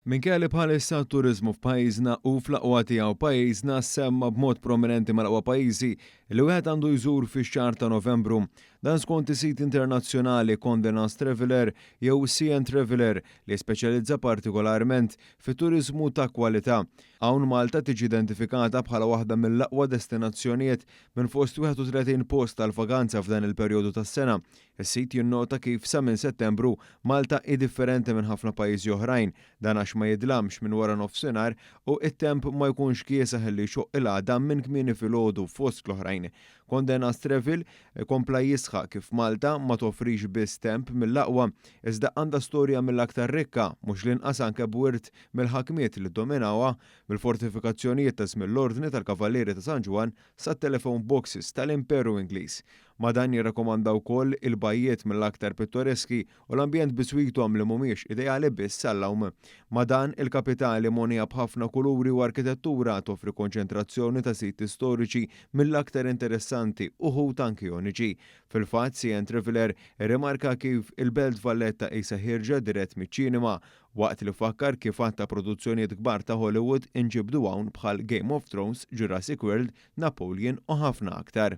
Minkejja li bħalissa t-turiżmu f'pajjiżna hu fl-aqwa tiegħu, pajjiżna ssemma b'mod prominenti mal-aqwa pajjiżi li wieħed għandu jżur fix-xahar ta' Novembru. Dan skont is-sit internazzjonali Condé Nast Traveller jew CN Traveller li jispeċjalizza partikolarment fit-turiżmu ta' kwalità. Hawn Malta tiġi identifikata bħala waħda mill-aqwa destinazzjonijiet minn fost 31 post tal-vaganza f'dan il-perjodu tas-sena. Is-sit jinnota kif sa minn Settembru Malta hi differenti minn ħafna pajjiżi oħrajn, dan għax ma jidlamx minn wara nofsinhar u t-temp ma jkunx kiesaħ illi jxoqq il-għadam minn kmieni filgħodu fost l-oħrajn. Condé Nast Travel kompla jisħaq kif Malta ma toffrix biss temp mill-aqwa iżda għandha storja mill-aktar rikka, mhux l-inqas anke b'wirt mill-ħakmiet li ddominawha, mill-fortifikazzjonijiet ta' żmien l-Ordni tal-Kavallieri ta' San Ġwann sat-telephone boxes tal-Imperu Ingliż. Ma' dan jirrakkomanda wkoll il-bajjiet mill-aktar pittoreski u l-ambjent biswithom li mhumiex ideali biss għall-għawm. Ma' dan, il-kapitali mogħnija b'ħafna kuluri u arkitettura toffri konċentrazzjoni ta' siti storiċi mill-aktar interessanti, uħud anki uniċi. Fil-fatt, CN Traveller irrimarka kif il-Belt Valletta qisha ħierġa dirett miċ-ċinema waqt li fakkar kif għadd ta' produzzjonijiet kbar ta' Hollywood inġibdu hawn bħal Game of Thrones, Jurassic World, Napoleon u ħafna aktar.